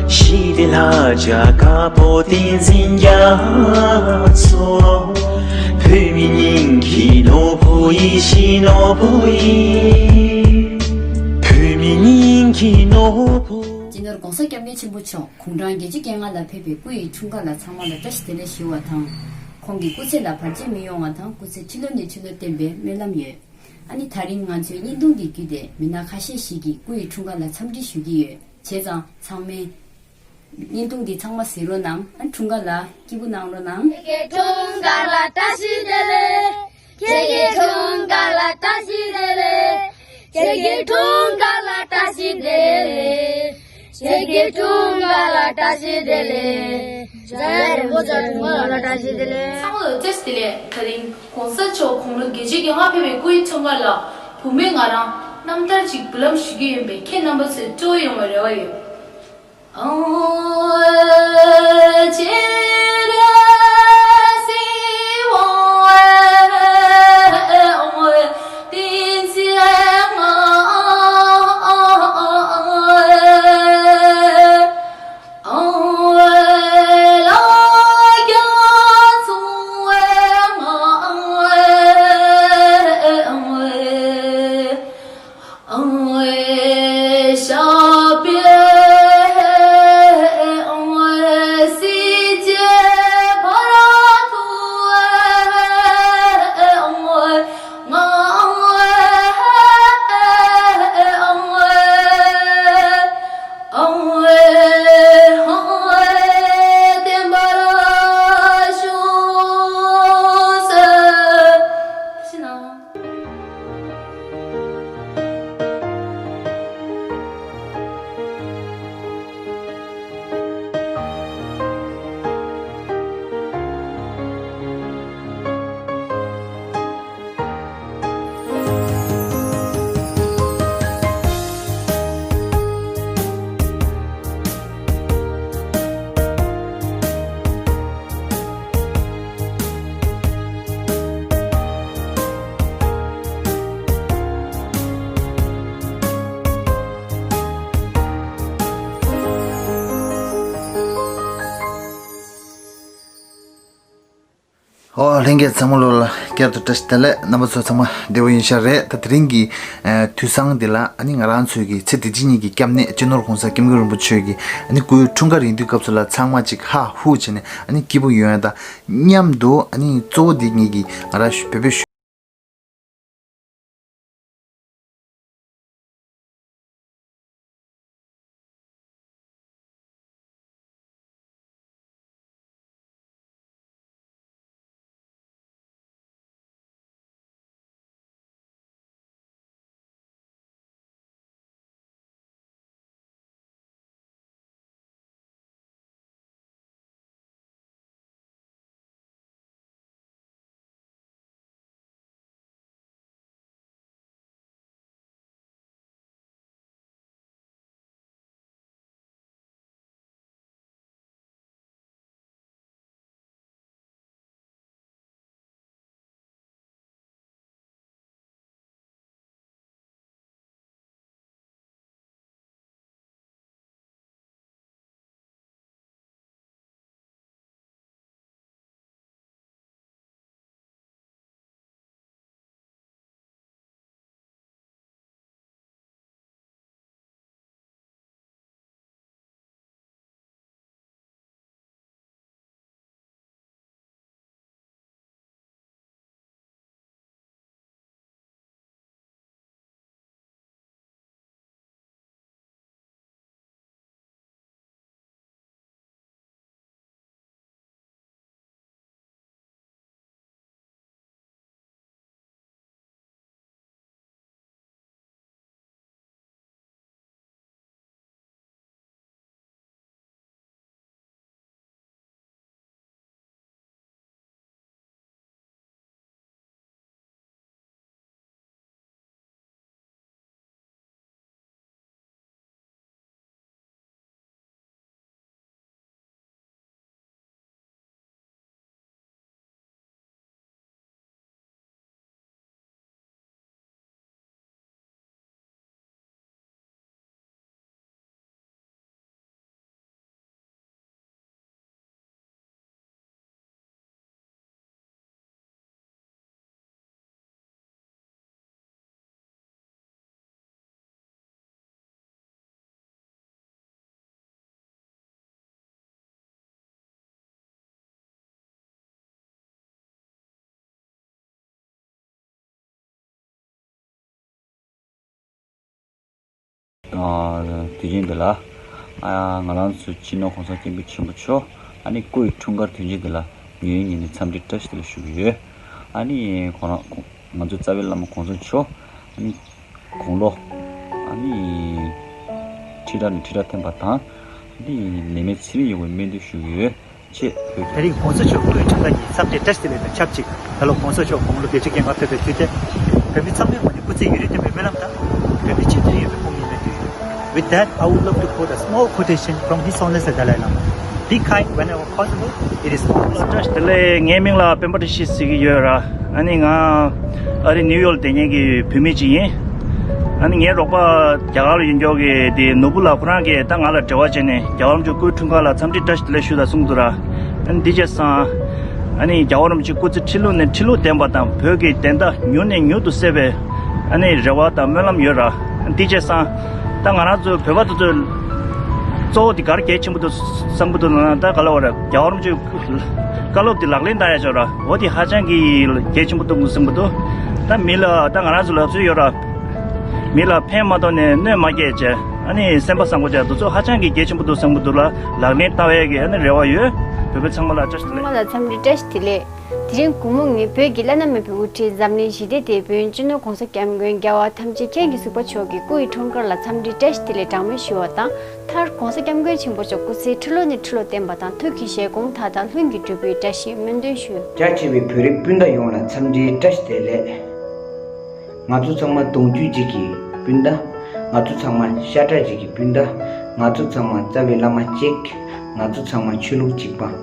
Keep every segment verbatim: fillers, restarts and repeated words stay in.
ཞི་བདེ་ལྷ་བཅས་དཀར་པོ་བསྟན་འཛིན་རྒྱ་མཚོ། བོད་མི་སྙིང་གི་ནོར་བུ་ཡིན། ཕྱི་ནོར་བུ་ཡིན། བོད་མི་སྙིང་གི་ནོར་བུ། སྤྱི་ནོར་༸གོང་ས་༸སྐྱབས་མགོན་ཆེན་པོ་མཆོག་དགུང་གྲངས་བརྒྱད་ཅུ་གྱ་ལྔ་ལ་ཕེབས་པའི་སྐུ་ཡི་འཁྲུངས་སྐར་ལ་ཚང་མ་ལ་བཀྲ་ཤིས་བདེ་ལེགས་ཞུ་བ་དང་། ཁོང་གི་སྐུ་ཚེ་ལ་བར་ཆད་མི་ཡོང་བ་དང་། སྐུ་ཚེ་ཁྲི་ལོ་ནས་ཁྲི་ལོ་བརྟན་པའི་སྨོན་ལམ་ཡོད། ཨ་ནི་དེ་རིང་ང་ཚོའི་བརྙན་ཐུང་འདི་བརྒྱུད་དེ་མི་སྣ་ཁ་ཤས་ཤིག་གི་སྐུ་ཡི་འཁྲུངས་སྐར་ལ་འཚམས་འདྲི་ཞུ་གི་ཡོད། བྱས་ཙང་ཚང་མས་བརྙན་ཐུང་འདི་ཚང་མ་གཟིགས་རོགས་གནང་། ཨ་འཁྲུངས་སྐར་ལ་སྐྱིད་པོ་གནང་རོགས་གནང་། ཁྱེད་ཀྱི་འཁྲུངས་སྐར་ལ་བཀྲ་ཤིས་བདེ་ལེགས། ཁྱེད་ཀྱི་འཁྲུངས་སྐར་ལ་བཀྲ་ཤིས་བདེ་ལེགས། ཁྱེད་ཀྱི་འཁྲུངས་སྐར་ལ་བཀྲ་ཤིས་བདེ་ལེགས། ཁྱེད་ཀྱི་འཁྲུངས་སྐར་ལ་བཀྲ་ཤིས་བདེ་ལེགས། རྒྱལ་བ་རིན་པོ་ཆེའི་འཁྲུངས་སྐར་ལ་བཀྲ་ཤིས་བདེ་ལེགས། ཚང་མ་ལ་བཀྲ་ཤིས་བདེ་ལེགས། དེ་རིང་༸གོང་ས་མཆོག་དགུང་ལོ་བརྒྱད་ཅུ་གྱ་ལྔ་ཕེབས་པའི་སྐུའི་འཁྲུངས་སྐར་ལ་བུ་མོས་ང་རང་རྣམ་ཐར་ཅིག་འབུལ་ལམ་ཞུ་གི་ཡིན་པས། ཁྱེད་རྣམ་པ་ཚོས་སྤྲོ་ཡོང་བའི་རེ་བ་ཡོད། ཨོ། ལྷན་རྒྱས་ཚང་མ་ལོ་ལ་བསྐྱར་དུ་བཀྲ་ཤིས་བདེ་ལེགས། རྣམ་པ་ཚོ་ཚང་མ་བདེ་པོ་ཡིན་ཤག་རེད། ད་དེ་རིང་གི་ཨ་དུས་བཟང་འདི་ལ་ཨ་ནི་ང་རང་ཚོའི་གི་ཚེ་འདི་ཕྱི་གཉིས་ཀྱི་སྐྱབས་གནས་སྤྱི་ནོར་༸གོང་ས་༸སྐྱབས་མགོན་རིན་པོ་ཆེ་གི་ཨ་ནི་སྐུའི་འཁྲུངས་སྐར་ཡིན་དུས་སྐབས་སུ་ལ་ཚང་མ་ཅིག་ཧ་ཧུ་བྱས་ནས་ཨ་ནི་སྐྱིད་པོ་ཡོང་ཡ་དང་མཉམ་དུ། ཨ་ནི་གཙོ་བོ་འདི་ངེད་ཀྱི་ང་རང་བོད་པའི་ དུས་ཆེན་འདི་ལ་ང་རང་ཚོའི་སྤྱི་ནོར་༸གོང་ས་༸སྐྱབས་མགོན་ཆེན་པོ་མཆོག་ཨ་ནི་སྐུ་ཡི་འཁྲུངས་སྐར་དུས་ཆེན་འདི་ལ་ཉེ་བའི་ཉིན་ནས་འཚམས་འདྲི་བཀྲ་ཤིས་བདེ་ལེགས་ཞུ་གི་ཡོད། ཨ་ནི་ཁོ་རང་ང་ཚོའི་རྩ་བའི་བླ་མ་༸གོང་ས་མཆོག་ཨ་ནི་དགུང་ལོ་ཨ་ནི་ཁྲི་ཕྲག་ནས་ཁྲི་ཕྲག་འཐེན་པ་དང་ཨ་ནི་ནད་མེད་ཚེ་རིང་ཡོང་བའི་སྨོན་འདུན་ཞུ་གི་ཡོད། ཅེས་བོད་ཀྱི། དེ་རིང་༸གོང་ས་མཆོག་སྐུའི་འཁྲུངས་སྐར་ཉིན་འཚམས་འདྲི་བཀྲ་ཤིས་བདེ་ལེགས་དང་ཆབས་ཅིག་ད་ལོ་༸གོང་ས་མཆོག་དགུང་ལོ་བརྒྱད་ཅུ་གྱ་ལྔ་ཕེབས་པའི་དུས་དེར། བོད་མི་ཚང་མའི་ངོས་ནས་སྐུ་ཚེ་ཡུན་རིང་བརྟན་པའི་སྨོན་ལམ་དང་། བོད་མི་སྤྱི་མཐུན་ཡོང་བའི་ཕུགས་ཉིན་མེད་དུས། With that, I would love to quote a small quotation from His Holiness the Dalai Lama. Be kind whenever possible. It is always བཀྲ་ཤིས་བདེ་ལེགས། ངའི་མིང་ལ་སྤེན་པ་བཀྲ་ཤིས་ཟེར་གྱི་ཡོད་ར། ཨ་ནི་ང་ཨ་རི་ནིའུ་ཡོག་ལ་བསྡད་མཁན་གྱི་བོད་མི་ཅིག་ཡིན། ཨ་ནི་ངའི་རོགས་པ་རྒྱ་གར་ལ་ཡོད་མཁན་གྱི་དེ་ནོར་བུ་ལགས་ཁོ་རང་གིས་ད་ང་ལ་འབྲེལ་བ་བྱས་ནས་རྒྱལ་བ་རིན་པོ་ཆེ་སྐུའི་འཁྲུངས་སྐར་ལ་འཚམས་འདྲི་བཀྲ་ཤིས་བདེ་ལེགས་ཞུ་དང་གསུངས་འདུག་ར། ཨ་ནི་འདི་བྱས་ཙང་ཨ་ནི་རྒྱལ་བ་རིན་པོ་ཆེ་སྐུ་ཚེ་ཁྲི་ལོ་ནས་ཁྲི་ལོ་བརྟན་པ་དང་བོད་ཀྱི་བདེན་མཐའ་མྱུར་ནས་མྱུར་དུ་གསལ་བའི་ཨ་ནི་རེ་བ་དང་སྨོན་ལམ་ཡོད་ར། ཨ་ནི་འདི་བྱས་ཙང་ད་ང་རང་ཚོ་བོད་པ་དེ་ཚོས་གཙོ་བོ་དེ་ག་རེ་གལ་ཆེན་པོ་འདུག་བསམ་གྱི་འདུག་ན། ད་ག་ལ་བ་རེད། རྒྱལ་བ་རིན་པོ་ཆེ་བཀའ་སློབ་དེ་ལག་ལེན་བསྟར་ཡ་ཆོག་ར། འོ་དེ་ཧ་ཅང་གི་གལ་ཆེན་པོ་འདུག་བསམ་གྱི་འདུག་ད་མི་ལ་ད་ང་རང་ཚོ་ལབ་སྲོལ་ཡོད་ར། མི་ལ་ཕན་མ་ཐོགས་ནས་གནོད་མ་སྐྱེལ་བྱས། ཨ་ནི་སེམས་པ་བཟང་པོ་བྱས། འདི་ཚོ་ཧ་ཅང་གི་གལ་ཆེན་པོ་འདུག་བསམ་གྱི་འདུག་ལ། ལག་ལེན་བསྟར་ཡས་ཀྱི་ཨ་ནི་རེ་བ་ཡོད། བོད་པ་ཚང་མ་ལ་བཀྲ་ཤིས་བདེ་ལེགས། ཚང་མ་ལ་འཚམས་འདྲི་བཀྲ་ཤིས་བདེ་ལེགས། དེ་རིང་དགོང་མོ་ངས་བོད་ཀྱི་བླ་ན་མེད་པའི་དབུ་ཁྲིད་འཛམ་གླིང་ཞི་བདེ་དེད་དཔོན་སྤྱི་ནོར་༸གོང་ས་༸སྐྱབས་མགོན་རྒྱལ་བ་ཐམས་ཅད་མཁྱེན་གྱི་གཟིགས་པ་མཆོག་གི་སྐུ་ཡི་འཁྲུངས་སྐར་ལ་འཚམས་འདྲི་བཀྲ་ཤིས་བདེ་ལེགས་གྲངས་མེད་ཞུ་བ་དང་། མཐར་༸གོང་ས་༸སྐྱབས་མགོན་ཆེན་པོ་མཆོག་སྐུ་ཚེ་ཁྲི་ལོ་ནས་ཁྲི་ལོ་བརྟན་པ་དང་། ཐུགས་ཀྱི་བཞེད་དགོངས་མཐའ་དག་ལྷུན་གྱིས་གྲུབ་པའི་བཀྲ་ཤིས་སྨོན་འདུན་ཞུ། རྒྱ་ཆེ་བའི་བོད་རིགས་སྤུན་ཟླ་ཡོངས་ལ་འཚམས་འདྲིའི་བཀྲ་ཤིས་བདེ་ལེགས། ང་ཚོ་ཚང་མ་གདུང་རྒྱུད་གཅིག་གི་སྤུན་ཟླ། ང་ཚོ་ཚང་མ་ཤ་ཁྲག་གཅིག་གི་སྤུན་ཟླ། ང་ཚོ་ཚང་མ་རྩ་བའི་བླ་མ་གཅིག་ང་ཚོ་ཚང་མ་ཆོས་ལུགས་གཅིག་པ།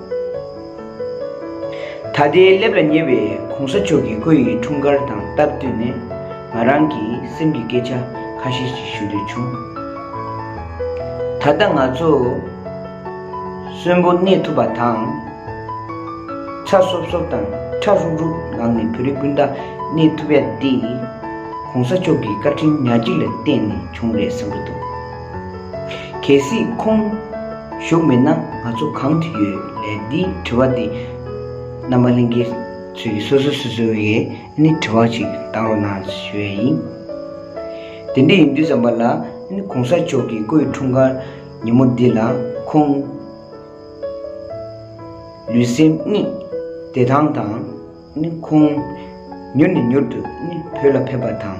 ད་ལྟའི་སླེབས་ལ་ཉེ་བའི་༸གོང་ས་མཆོག་གི་སྐུ་ཡི་འཁྲུངས་སྐར་དང་སྟབས་བསྟུན་ནས། ང་རང་གི་སེམས་ཀྱི་སྐད་ཆ་ཁ་ཤས་ཤིག་ཞུ་འདོད་བྱུང་། ད་ལྟ་ང་ཚོ་གསོན་པོ་གནས་ཐུབ་པ་དང་། ཚ་སོབ་སོབ་དང་ཁྲ་རུག་རུག་ངང་ནས་བོད་རིགས་སྤུན་ཟླ་གནས་ཐུབ་ཡ་འདི། ༸གོང་ས་མཆོག་གི་བཀའ་དྲིན་ཉག་གཅིག་ལ་བརྟེན་ནས་བྱུང་རེད་བསམ་གྱི་འདུག་གལ་སྲིད་ཁོང་བཞུགས་མེད་ན་ང་ཚོ་གང་དུ་ཡོད་ལས། འདིའི་དྲི་བ་འདི་རྣམ་པ་ལྷན་རྒྱས་ཚོས་སོ་སོ་སོ་སོ་ཡི་ནི་དྲི་བ་ཞིག་བཏང་རོགས་གནང་ཞུ་ཡས་ཡིན། དེ་འདྲ་ཡིན་དུས་ཙམ་པ་ལ་ནི་༸གོང་ས་མཆོག་གི་སྐུའི་འཁྲུངས་སྐར་ཉིན་མོ་འདི་ལ་ཁོང་ལུས་སེམས་གཉིས་བདེ་ཐང་དང་ནི་ཁོང་མྱུར་ནས་མྱུར་དུ་ནི་བོད་ལ་ཕེབས་པ་དང་།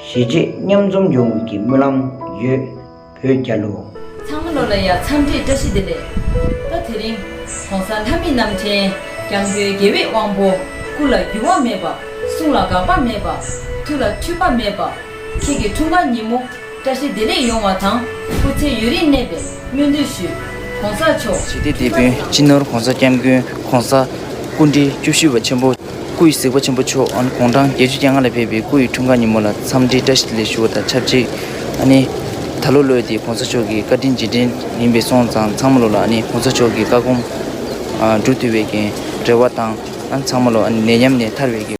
གཞིས་བྱེས་མཉམ་འཛོམས་ཡོང་བའི་གི་སྨོན་ལམ་ཡོད། བོད་རྒྱལ་ལོ། ཚང་མ་ལོ་ལ་ཡ་འཚམས་འདྲི་བཀྲ་ཤིས་བདེ་ལེགས། ད་དེ་རིང་༸གོང་ས་ལྷ་མི་རྣམ་འདྲེན་༸སྐྱབས་མགོན་རྒྱལ་བའི་དབང་པོ། སྐུ་ལ་འགྱུར་བ་མེད་པ། གསུང་ལ་འགག་པ་མེད་པ། ཐུགས་ལ་འཁྲུལ་པ་མེད་པ། ཁྱེད་ཀྱི་འཁྲུངས་སྐར་ཉིན་མོ་བཀྲ་ཤིས་བདེ་ལེགས་ཡོང་བ་དང་། སྐུ་ཚེ་ཡུན་རིང་གནས་པའི་སྨོན་འདུན་ཞུ། ༸གོང་ས་མཆོག་ཞི་བདེ་དེད་དཔོན་སྤྱི་ནོར་༸གོང་ས་༸སྐྱབས་མགོན་༸གོང་ས་སྐུ་ཕྲེང་བཅུ་བཞི་པ་ཆེན་པོ། སྐུ་ཡི་གཟིགས་པ་ཆེན་པོ་མཆོག་ཨ་ནི་དགུང་གྲངས་བརྒྱད་ཅུ་གྱ་ལྔ་ལ་ཕེབས་པའི་སྐུ་ཡི་འཁྲུངས་སྐར་ཉིན་མོ་ལ་འཚམས་འདྲི་བཀྲ་ཤིས་བདེ་ལེགས་ཞུ་བ་དང་ཆབས་ཅིག་ཨ་ནི་ད་ལོ་ལོ་དེ་༸གོང་ས་མཆོག་གི་བཀའ་དྲིན་རྗེས་དྲན་ཡིན་པས་སོང་ཙང་། ཚང་མ་ལོ་ལ་ཨ་ནི་༸གོང་ས་མཆོག་གི་བཀའ་དགོངས་ཨ་འགྲུབ་ཐུབ་པའི་གི་རེ་བ་དང་། ཨ་ནི་ཚང་མ་ལོ་ཨ་ནི་ནད་ཡམས་ནས་ཐར་བའི་གི་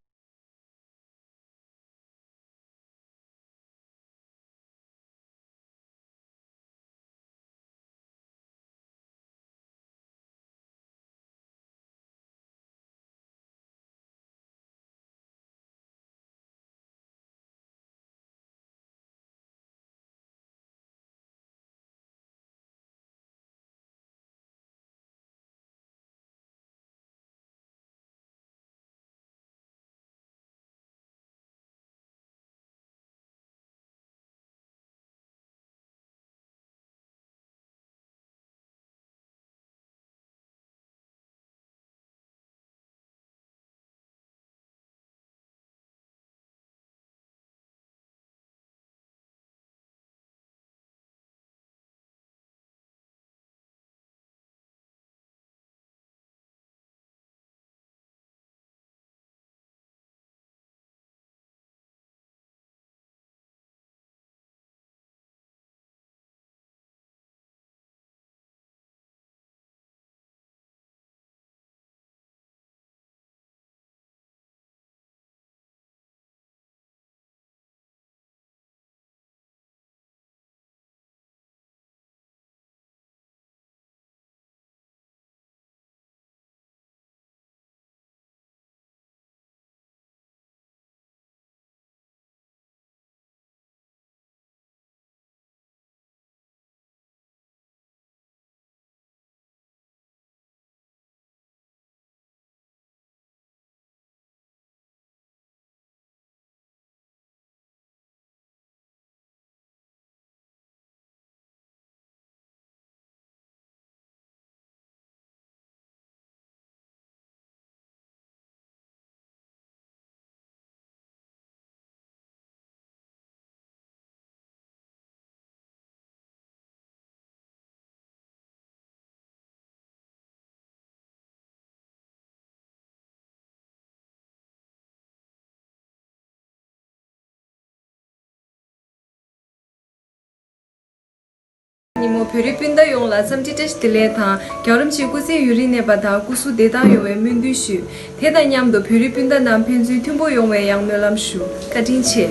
ཉིན་མོ་བོད་རིགས་སྤུན་ཟླ་ཡོངས་ལ་འཚམས་འདྲི་བཀྲ་ཤིས་བདེ་ལེགས་དང་། རྒྱལ་བ་རིན་པོ་ཆེ་སྐུ་ཚེ་ཡུན་རིང་གནས་པ་དང་སྐུ་གཟུགས་བདེ་ཐང་ཡོང་བའི་སྨོན་འདུན་ཞུ། དེ་དང་མཉམ་དུ་བོད་རིགས་སྤུན་ཟླ་རྣམས་ཕན་ཚུན་མཐུན་པོ་ཡོང་བའི་ཡང་སྨོན་ལམ་ཞུ། བཀའ་དྲིན་ཆེ།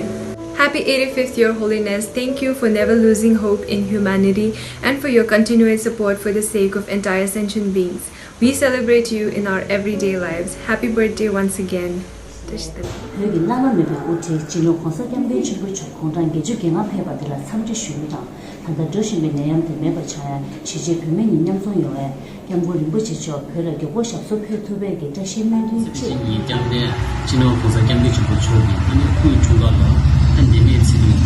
Happy eighty-fifth year, Holiness. Thank you for never losing hope in humanity and for your continued support for the sake of entire sentient beings. We celebrate you in our everyday lives. Happy birthday once again. བོད་ཀྱི་བླ་ན་མེད་པའི་དབུ་ཁྲིད་སྤྱི་ནོར་༧གོང་ས་༧སྐྱབས་མགོན་ཆེན་པོ་མཆོག་དགུང་གྲངས་བརྒྱད་ཅུ་གྱ་ལྔ་ཕེབས་པ་དེ་ལ་འཚམས་འདྲི་ཞུ་རྒྱུ་དང་། ད་ལྟ་འགྲོ་བཞིན་པའི་ནད་ཡམས་དེ་མེད་པར་བྱ་ཡ། གཞིས་བྱེས་བོད་མི་གཉིས་མཉམ་འཛོམས་ཡོང་བའི་སྐྱབས་མགོན་རིན་པོ་ཆེ་མཆོག་བོད་ལ་མགྱོགས་པོ་ཞབས་སོར་ཕེབས་ཐུབ་པའི་གི་བཀྲ་ཤིས་སྨོན་འདུན་བཅས། སྤྱི་ནོར་༧གོང་ས་༧སྐྱབས་མགོན་ཆེན་པོ་མཆོག་གི་ཨ་ནི་སྐུའི་འཁྲུངས་སྐར་ལ་ཨ་འདི་ནས་ཚེ་རིང་